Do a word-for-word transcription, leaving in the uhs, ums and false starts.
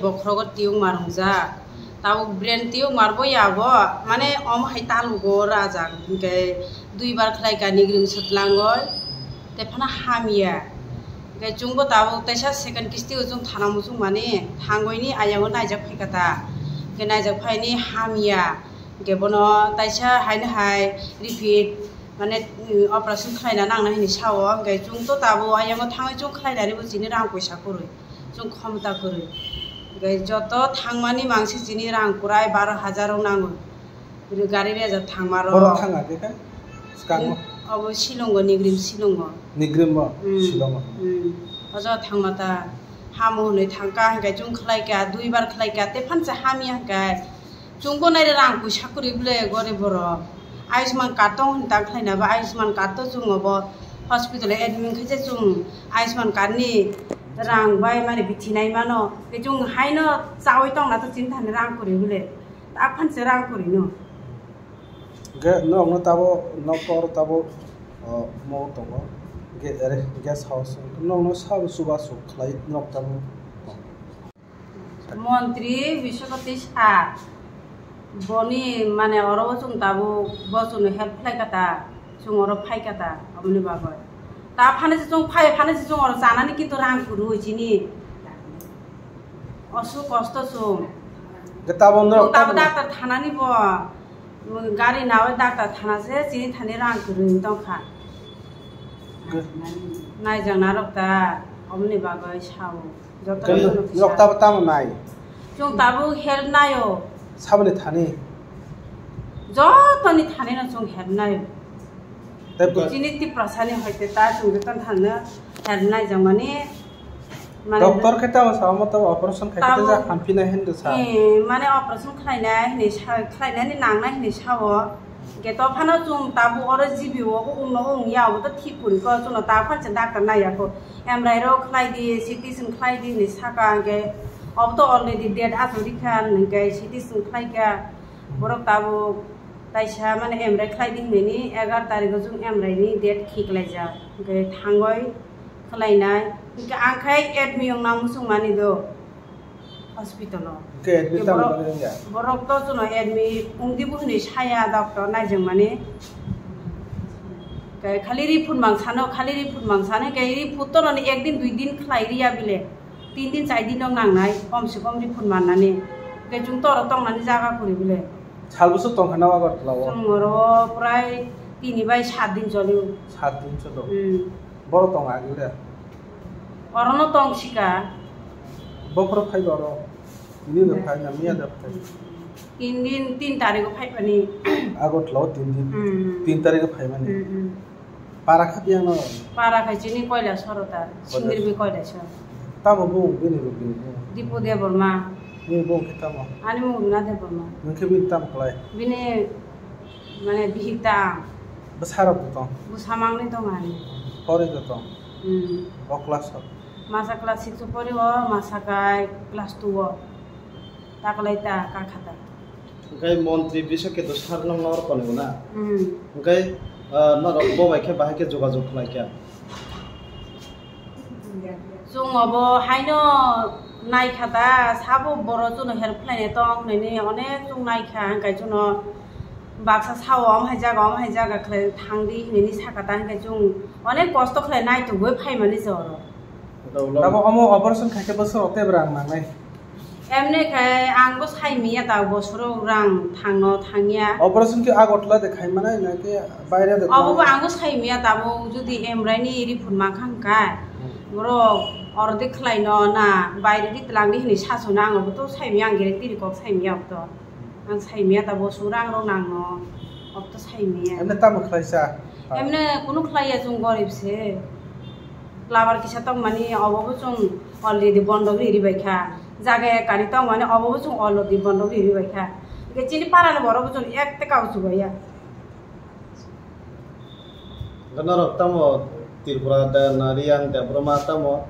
Bokhrogo tiyung mar wngjak. Tabuk brain tiyung mar bo ya bo, mane omo hai talugo rajak, hinkhe duibar khlai ka nigrim swtlango, tei phano hamya. Hinkhe chwngbo tabuk teisa second kisti o chwng thana muchung mani, thangwi ni ayang o naijak phai kha ta. Hinkhe naijak phai ni hamya. Hinkhe bono teisa haino hai repeat, mane, mm, operation khlaina nangna hinwi sao. Hinkhe chwng to tabuk ayang o thangwi chwng khlainani bo chini rang poisa kwrwi. Chwng khomta kwrwi. Hinkhe joto thangmani mangsi chini rang kwrai baro hajar rok nango. Gari reja thangma rok. Borok thang age khe? Swkango? Obo Shillongo, Nigrim Shillongo. Nigrim bo? Mm. Shillongo. Mm. Ojo thangma ta hamo hwnwi thangkha, hinkhe chwng khlaikha, duibar khlaikha, tei phansa hamya hinkhe. Chwngbo naire rang poisa kwrwi bwle gorib borok. Ayushman card tong hwn tang khlaina bo Ayushman card to chwng obo hospital o admit khaisa chwng Ayushman card ni rang bai mani bithi nai mano. Tei chwng haino chawi tong na to chini thani rang kwrwi bwle. Ta phan se rang kwrwi no. Ge nok no tabo nok tor tabo, o, mo tongo. Ge, ere, guest house. Nok no sabo chuba chuk khlai nok tabo. Montri Biswapati sa, boni mane oro o chwng tabuk bo chwngno help khlai kha ta, chwng oro phai kha ta, aboni bagwi. Ta phano se chwng phai, phano se chwng oro chanani kintu rang kwrwi chini. Osu kosto chwng. Ge tabuk norok chwng tabuk tabuk. Doctor thanani bo, gari nawi doctor thana se chini thani rang kwrwi tong kha. Ge. Naijak narok ta, aboni bagwi sao. Joto Khe joto nok kisa. Tabo tamo nai? Chwng tabuk help naio. Saboni thani? Jotoni thani no chwng help naio. Tei bo- Chini Tiprasani hoite ta chwng joto thangno help naijak mani, mane Doctor khe tamo sao mo tabo operation khai khe tabo- ja hampinai hindu sa. Eh, mane operation khlainai hinwi sa, khlainani nangnai hinwi sao. Hwnkhe to phano chwng tabuk oro G B o ungno ungya, obo to thik kwrwi kho, chwngno ta phan se doctor naiya kho. M R I rok khlai di, C T scan khlai di hinwi saka, hwnkhe obo to already date achuk rikha, hwnkhe C T scan khlai kha. Borok tabuk taisa mane M R I khlai di hinwi ni egaroh tarikh o chwng M R I ni date khiklaijak, hwnkhe thangwi khlainai. Hwnkhe ang khai admit wngna muchung mani do. Hospital o. Hwnkhe admit Hwnkhe tamo borok, wngya? Borok to chwngno admit wngdi bo hinwi saya doctor naijwkmani. Hwnkhe khali ri phunmang sano, khali ri phunmang sano, hwnkhe ri phut to noni ek din dui din khlai riya bile. Tin din char din rok nangnai, kom se kom ri phunmannani. Hwnkhe chwng to oro tongnani jaga kwrwi bile. Sal bwswk tongkha na Agartala o? Chwng oro prai tini bai sat din choli o. Sat din cholo? Hmm. Boro tong agile? Orono tong sika. Bokhorok phai oro? Tini da phai na miya da phai? Tin din, tin tarikh o phai mani. Agartala o tin din. Hmm. Tin tarikh o phai mani. Hmm, hmm. Para kha biyang no? Para khai chini Koilasor o ta, Koilasor. Singirbi Koilasor. Tamo bung bini bo bini bo? Dipu Debbarma. Bini bung khe tamo? Ani mung Runa Debbarma. Nwng khe bini tamo klai? Bini mane bihik ta ang. Bwsa rok bo tong? Bwsa mangni tong ani. Pori bo tong? Hmm. O class o? Masa class six o pori o, masa kai class two o. Taklai ta, kakha ta. Hwnkhe montri Biswa Ketu sir nokno oro tongo na? Hmm. Hwnkhe, ah, norok bo bai khe bahai khe jogajog khlai kha? Chwng obo haino nai kha ta, sabo boro chwngno help khlainai tong hwnwi onek chwng nai kha, hwnkhe chwngno baksa sao, omo hai jaga, omo hai jaga khlai thang di hwnwi sa kha ta, hwnkhe chwng onek kosto khlai naitugwi phai mani se oro. Tamo omo operation khai khe bwswk rok tei rang nangnai? Emni khai ang bo sai miya ta bosoro rang thangno thangya. Operation khe Agartala de khai manai na khe baire de? Obo bo ang bo sai miya ta bo jodi M R I ni report ma khang kha. Hmm. Borok oro de khlai no na baire di tlang di hinwi sasu na ang bo to sai miya ang guarantee kok sai miya to. Ang sai miya ta bo surang rok nang no, ob to sai miya. Emne tamo khlai sa? Emne kunu khlai ya chwng gorib se. Labar kisa tong mani obo bo chwng already bondo ri ri bai kha. Jaga ekani tong mani obo bo chwng already bondo ri ri bai kha. Ge chini para ni borok bo chwng ek teka uchu bai ya. Norok tamo Tripura de na Riyan Debbarma tamo